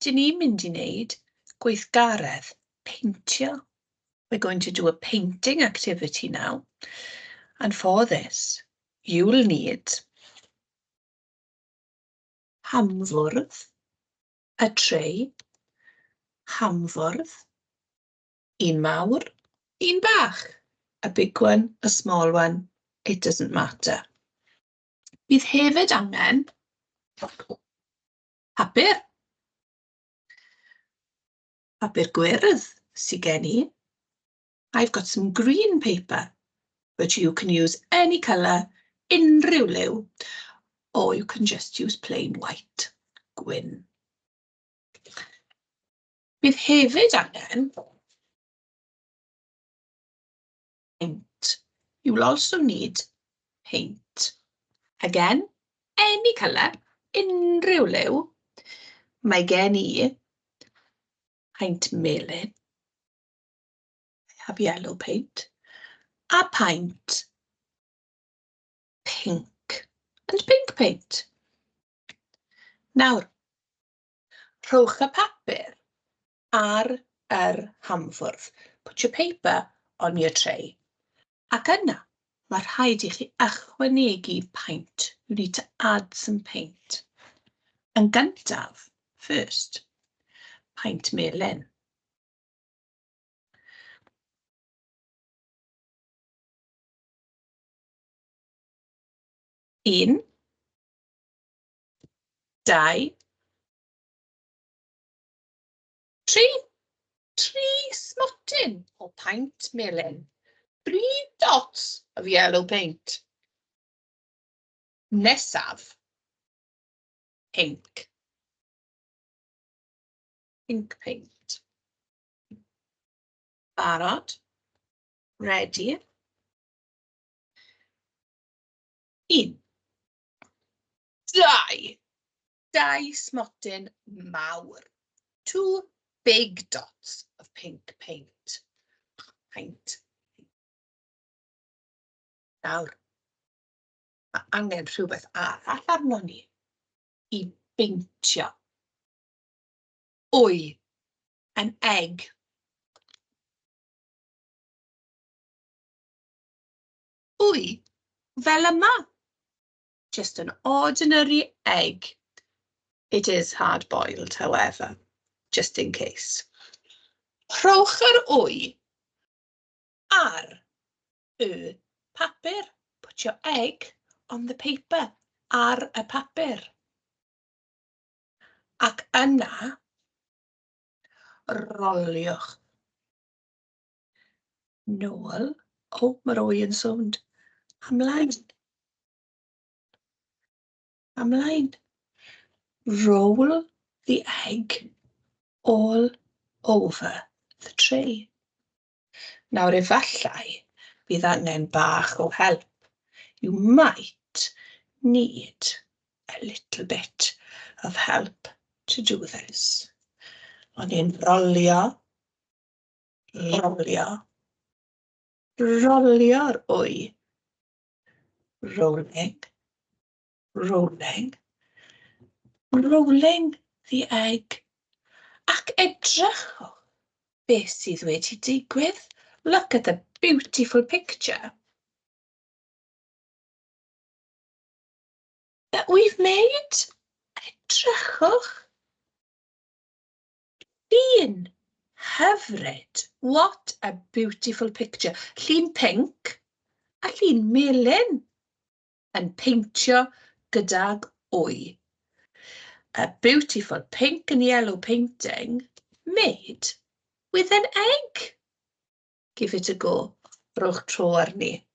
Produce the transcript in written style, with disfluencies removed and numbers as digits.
Dyn ni'n mynd i wneud gweithgaredd peintio. We're going to do a painting activity now. And for this, you'll need hamfwrdd, a tray, hamfwrdd, un mawr, un bach, a big one, a small one, it doesn't matter. Bydd hefyd angen papur. Papur gwyrdd sy gen i. I've got some green paper, but you can use any colour, unrhyw liw, or you can just use plain white, gwyn. Bydd hefyd angen paint. You will also need paint. Again, any colour, unrhyw liw. Mae gen i paent melyn. I have yellow paint. A paent pinc. And pink paint. Nawr, rhowch y papur ar yr hamfwrdd. Put your paper on your tray. Ac yna, mae rhaid i chi ychwanegu paent. You need to add some paint. Yn gyntaf, first, paent melyn. Un, dau, Tri, tri smotyn o paent melyn. Three dots of yellow paint. Nesaf, pinc. Pink paint. Barod? Ready? Un, dau. Dau smotyn mawr. Two big dots of pink paint. Paint. Nawr, mae angen rhywbeth arall arnon ni i beintio. Wy, an egg. Wy, fel yma. Just an ordinary egg. It is hard boiled, however, just in case. Rhowch yr wy ar y papur. Put your egg on the paper, ar y papur. Ac yna, roliwch. Nôl. O, mae'r wy yn sownd. Ymlaen. Ymlaen. Roll the egg all over the tray. Nawr efallai bydd angen bach o help. You might need a little bit of help to do this. O'n i'n rolio, rolio, rolio'r wy. Rolling, rolling, rolling the egg. Ac edrychwch beth sydd wedi digwydd. Look at the beautiful picture that we've made. Edrychwch. Llun hyfryd. What a beautiful picture. Llun pinc a llun melyn yn peintio gydag wy. A beautiful pink and yellow painting made with an egg. Give it a go. Rhowch tro arni.